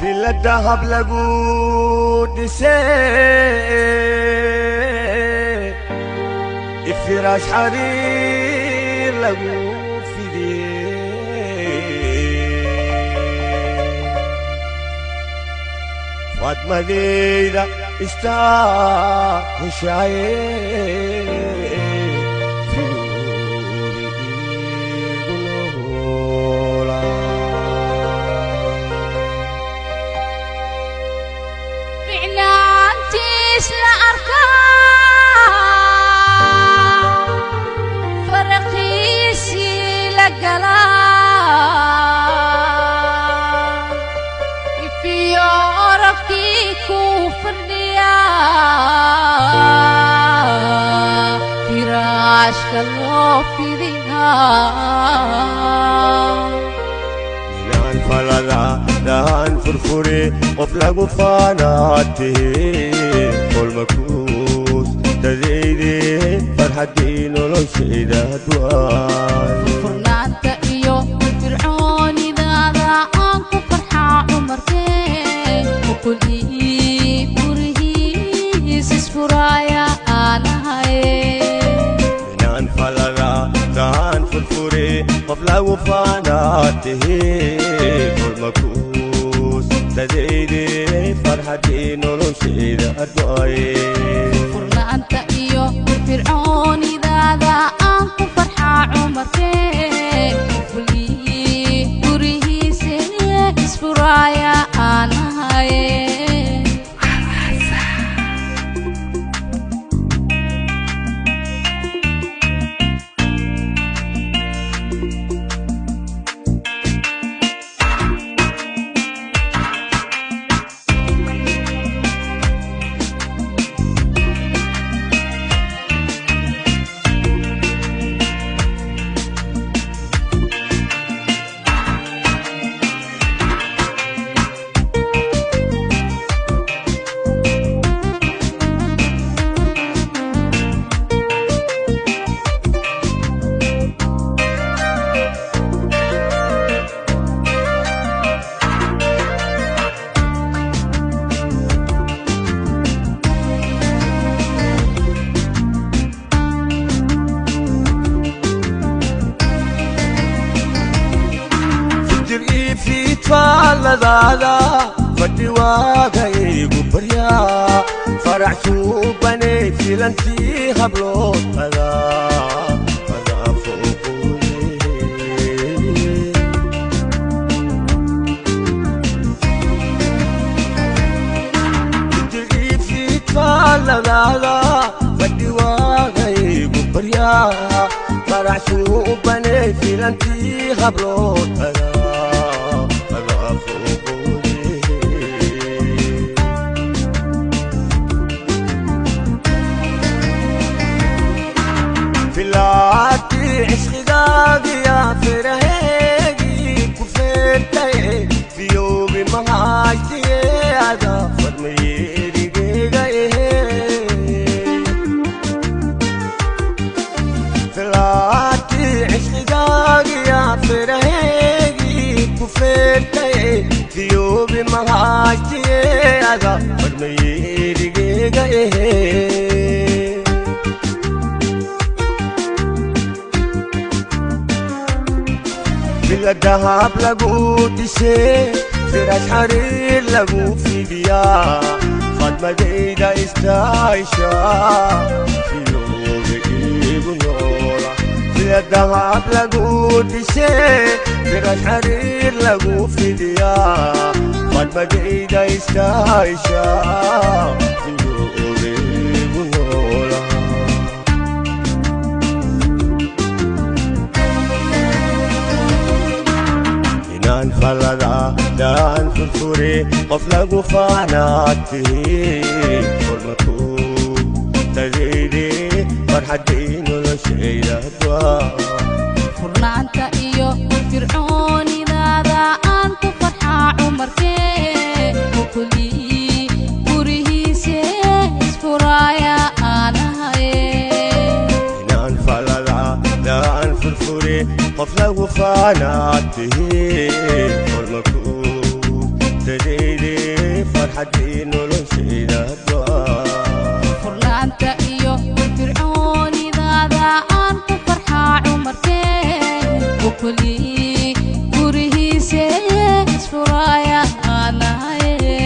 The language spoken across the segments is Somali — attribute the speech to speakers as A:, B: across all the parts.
A: Villa dahab lagu dhisay, ifiraash xariir lagu fidiyey. Faadmadeyda istaahishaaye, fiyuuri iigu noolaa.
B: Ficnaantiis la arkaa, faraqiisii la galaa, ifiyo orafkii ku fadhiyaa, firaashka loo fidiyaa.
A: Inaan falada daan furfure, qof lagu faanaatihi, kolmakuus dadayde, farxaddii noloshayda du'aay.
B: Furnaanta iyo fircoonidaada aan ku farxaa, Cumarkee, ukul ii gurihiis isfuraaya aan ahaye.
A: Inaan falada daan furfure, qof lagu faanaatihi, kolmakuus dadayde, farxaddii noloshayda du'aay.
B: Furnaanta iyo fircoonidaada aan ku farxaa, Cumarkee, ukul ii gurihiis isfuraaya aan ahaye.
A: Fikir ii fiidfaalladaada, fadhi waagaygu baryaa, farax suubanay, filantii habloodada adaa fooqooye. Fikir ii fiidfaalladaada, fadhi waagaygu baryaa, farax suubanay, filantii habloodada adaa fooqooye. Filaati cishqigaagiya firaheegii ku feertaye, fiyoobi mahaytiye, ada fadmayeerigeyga ehe. Filaati cishqigaagiya firaheegii ku feertaye, fiyoobi mahaytiye, ada fadmayeerigeyga ehe. Villa dahab lagu dhisay, firaash xariir lagu fidiyaa, fadmadayda istaayisha, fiyoobi iigu noola. Villa dahab lagu dhisay, firaash xariir lagu fidiyaa, fadmadayda istaayisha, fiyoobi iigu noola. Inaan falada daan furfure, qof lagu faanaatihi, kolmaku tadayde, farxaddii noloshayda du'aa.
B: Furnaanta iyo fircoonidaada aan ku farxaa, Cumarkee, ukulii gurihiise isfuraaya aan ahaye.
A: Inaan falada daan furfure, qof lagu faanaatihi, kolmaku Tadayde farxadii noloshayda
B: Furnaanta iyo firfircoonidaada aan ku farxaa cumarkee Ukulii gurihiise isfuraaya aanahaye.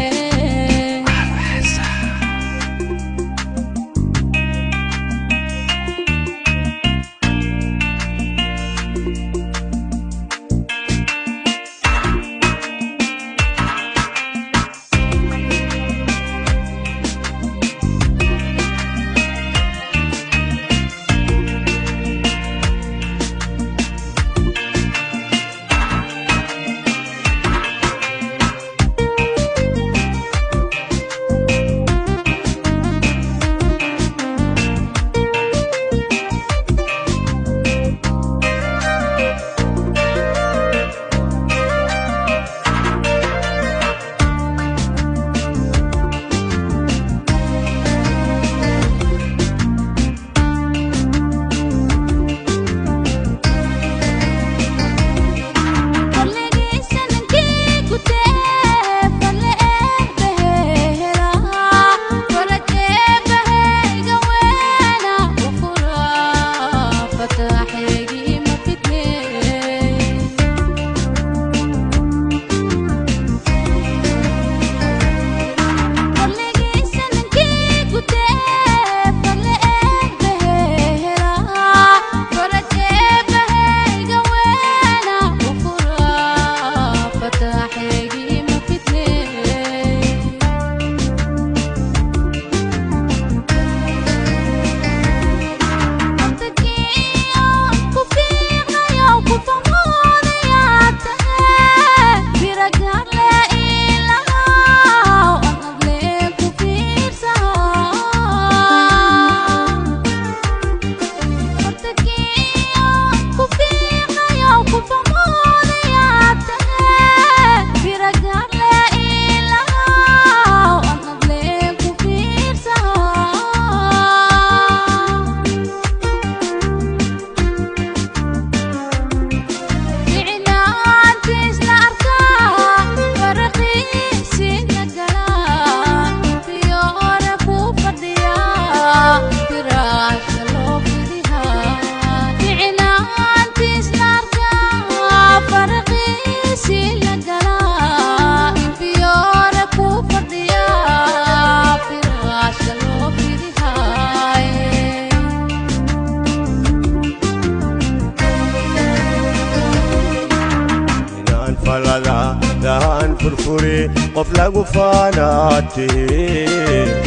A: Daan furfure qof lagu faanaatee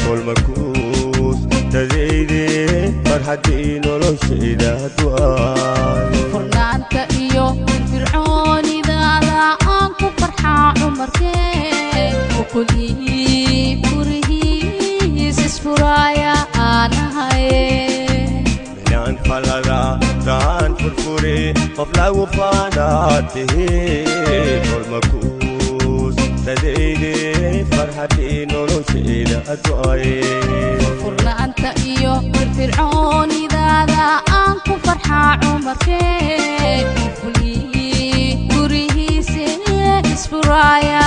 A: kolmakuus tadayde farxadii noloshayda
B: Furnaanta iyo firfircoonidaada aan ku farxaa cumarkee Ukulii gurihiis isfuraaya aanahaye.
A: Minaan falada daan furfure qof lagu faanaatee kolmakuus tadayde farxadii noloshayda
B: Furnaanta iyo firfircoonidaada aan ku farxaa cumarkee Ukulii gurihiise isfuraaya.